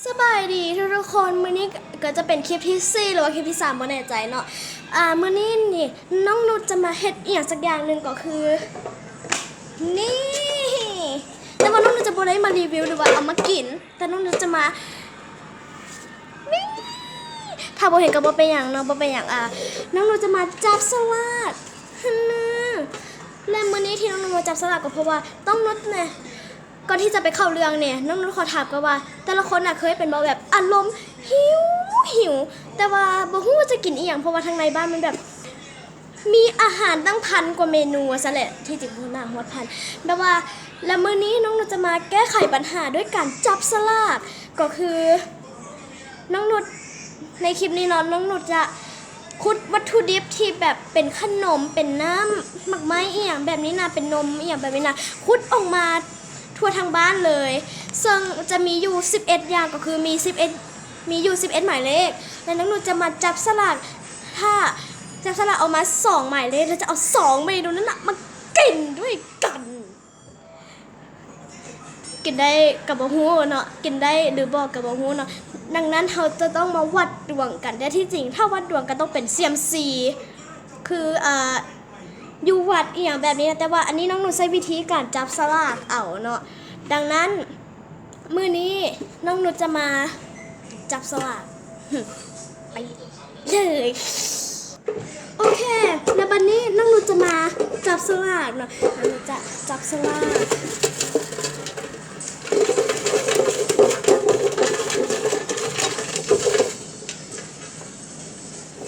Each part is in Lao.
ສະບາຍດີທຸກໆຄົນ, ມື້ນີ້ກໍຈະເປັນຄລິບທີສີ່ ຫຼືວ່າຄລິບທີສາມ ບໍ່ແນ່ໃຈເນາະ. ອ່າ ມື້ນີ້ນີ້ນ້ອງນຸດຈະມາເຮັດອີ່ຫຍັງສັກຢ່າງໜຶ່ງ ກໍຄືນີ້ ແຕ່ວ່ານ້ອງນຸດຈະບໍ່ໄດ້ມາຣີວິວ ຫຼືວ່າເອົາມາກິນ, ແຕ່ນ້ອງນຸດຈະມາ ນີ້ ຖ້າບໍ່ເຫັນກໍບໍ່ເປັນຫຍັງເນາະ ບໍ່ເປັນຫຍັງ. ອ່າ ນ້ອງນຸດຈະມາຈັບສະຫຼາກຫັ້ນນະ. ແລະ ມື້ນີ້ທີ່ນ້ອງນຸດມາຈັບສະຫຼາກກໍເພາະວ່ານ້ອງນຸດນະ ກ່ອນທີ່ຈະໄປເຂົ້າເລື່ອງນີ້ ນ້ອງນຸດຂໍຖາມກ່ອນວ່າ ແຕ່ລະຄົນນະເຄີຍເປັນບໍ່ ແບບອາລົມຫິວໆ ແຕ່ວ່າບໍ່ຮູ້ວ່າຈະກິນອີ່ຫຍັງ ເພາະວ່າທາງໃນບ້ານມັນແບບມີອາຫານຕັ້ງພັນກວ່າເມນູວ່າຊັ້ນແຫຼະ, ທີ່ຈິງບໍ່ໜ້າຮອດພັນ ແບບວ່າ. ແລະ ມື້ນີ້ນ້ອງນຸດຈະມາແກ້ໄຂບັນຫາດ້ວຍການຈັບສະຫຼາກ ກໍຄື ນ້ອງນຸດ ໃນຄລິບນີ້ເນາະ ນ້ອງນຸດຈະຂຸດວັດຖຸດິບທີ່ແບບເປັນຂະໜົມ ເປັນນ້ຳໝາກໄມ້ອີ່ຫຍັງແບບນີ້ນະ ເປັນນົມອີ່ຫຍັງແບບນີ້ນະ ຂຸດອອກມາທົ່ວທັງບ້ານເລີຍ. ເຊິ່ງຈະມີຢູ່ສິບເອັດຢ່າງ ກໍຄືມີສິບເອັດ ມີຢູ່ສິບເອັດໝາຍເລກ ແລະ ນ້ອງນຸດຈະມາຈັບສະຫຼາກ ຖ້າຈັບສະຫຼາກອອກມາສອງໝາຍເລກ ແລ້ວຈະເອົາສອງເມນູນັ້ນນະມາກິນດ້ວຍກັນ. ກິນໄດ້ກໍບໍ່ຮູ້ເນາະ ກິນໄດ້ຫຼືບໍ່ກໍບໍ່ຮູ້ເນາະ. ດັ່ງນັ້ນເຮົາຈະຕ້ອງມາວັດດວງກັນ. ແຕ່ທີ່ຈິງຖ້າວັດດວງກໍຕ້ອງເປັນເຊຍມຊີ ຄື ອ່າ ຢູ່ວັດອີ່ຫຍັງແບບນີ້ນະ, ແຕ່ວ່າອັນນີ້ນ້ອງນຸດໃຊ້ວິທີການຈັບສະຫຼາກເອົາເນາະ. ດັ່ງນັ້ນ ມື້ນີ້ນ້ອງນຸດຈະມາຈັບສະຫຼາກ ໄປເລີຍ. ໂອເຄ ແລ້ວບັດນີ້ນ້ອງນຸດຈະມາຈັບສະຫຼາກເນາະ. ນ້ອງນຸດຈະຈັບສະຫຼາກ.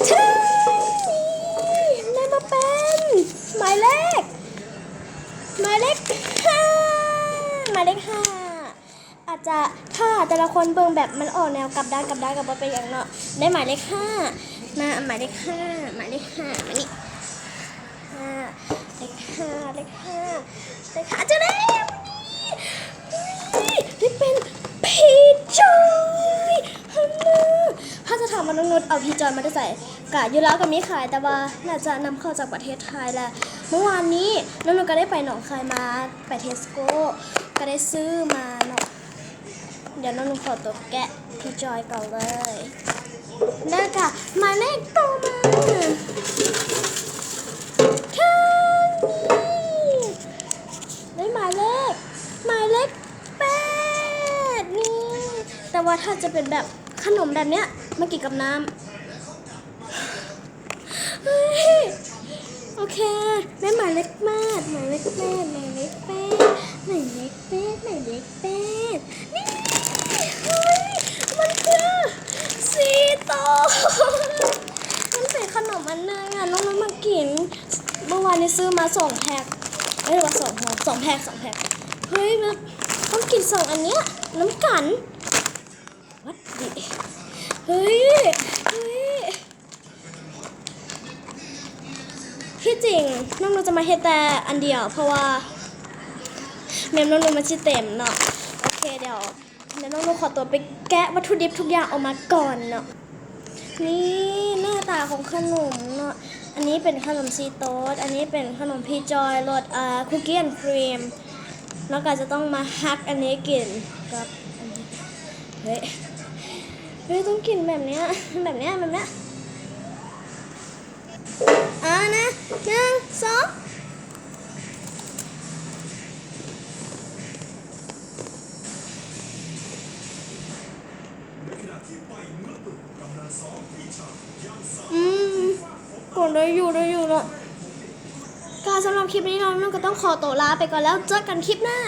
ນີ້ ໄດ້ມາເປັນໝາຍເລກ ໝາຍເລກຫ້າ ໝາຍເລກຫ້າ. ອາດຈະ ຖ້າແຕ່ລະຄົນເບິ່ງແບບມັນອອກແນວກັບດ້ານກັບດ້ານກໍບໍ່ເປັນຫຍັງເນາະ. ໄດ້ໝາຍເລກຫ້າ ມາ ໝາຍເລກຫ້າ ໝາຍເລກຫ້າ ມານີ້ ຫ້າ ເລກຫ້າ ເລກຫ້າ ເລກຫ້າ ເຈີແລ້ວ. ນີ້ ນີ້ ໄດ້ເປັນພີຈອຍຫັ້ນນະ. ຖ້າຈະຖາມວ່ານ້ອງນຸດເອົາພີຈອຍມາແຕ່ໃສ ກະຢູ່ລາວກໍມີຂາຍ ແຕ່ວ່າໜ້າຈະນຳເຂົ້າຈາກປະເທດໄທ. ແລະ ເມື່ອວານນີ້ນ້ອງນຸດກໍໄດ້ໄປໜອງຄາຍມາ ໄປເທສໂກ ກໍໄດ້ຊື້ມາເນາະ. ດຽວນ້ອງນຸດຂໍຕົວແກະພີຈອຍກ່ອນເລີຍ. ແລ້ວກະໝາຍເລກຕໍ່ມາ ເທິງນີ້ ໄດ້ໝາຍເລກ ໝາຍເລກແປດນີ້. ແຕ່ວ່າຖ້າຈະເປັນແບບຂະໜົມແບບເນີ້ຍ ມາກິນກັບນ້ຳ. ເຮີ້ຍ ໂອເຄ ໄດ້ໝາຍເລກແປດ ໝາຍເລກແປດ ໝາຍເລກແປດ ໝາຍເລກແປດ ໝາຍເລກແປດ ນີ້ ເຮີ້ຍ ມັນຄືຊີໂຕ ມັນເປັນຂະໜົມອັນໜຶ່ງອະ ນ້ອງນຸດມັກກິນ. ເມື່ອວານນີ້ຊື້ມາສອງແພັກ ເອີຍ ວ່າສອງຫົວ ສອງແພັກ ສອງແພັກ. ເຮີ້ຍ ມັນຕ້ອງກິນສອງອັນເນີ້ຍນຳກັນ. ວັດດີ ເຮີ້ຍ ເຮີ້ຍ. ທີ່ຈິງນ້ອງນຸດຈະມາເຮັດແຕ່ອັນດຽວ ເພາະວ່າແມມນ້ອງນຸດມັນຊິເຕັມເນາະ. ໂອເຄ ດຽວ ດຽວນ້ອງນຸດຂໍຕົວໄປແກະວັດຖຸດິບທຸກຢ່າງອອກມາກ່ອນເນາະ. ນີ້ໜ້າຕາຂອງຂະໜົມເນາະ. ອັນນີ້ເປັນຂະໜົມຊີໂຕດ ອັນນີ້ເປັນຂະໜົມພີຈອຍລົດ ອ່າ ຄຸກກີ້ແອນຄຣີມ. ນ້ອງກະຈະຕ້ອງມາຫັກອັນນີ້ກິນກັບອັນນີ້. ເຮີ້ຍ ເຮີ້ຍ ຕ້ອງກິນແບບເນີ້ຍ ແບບເນີ້ຍ ແບບເນີ້ຍ. ເອົານະ ໜຶ່ງ ສອງ. ອືມ ກໍໄດ້ຢູ່ ໄດ້ຢູ່ເນາະ. ກໍສຳລັບຄລິບນີ້ເນາະ ນ້ອງກໍຕ້ອງຂໍຕົວລາໄປກ່ອນແລ້ວ ເຈີກັນຄລິບໜ້າ.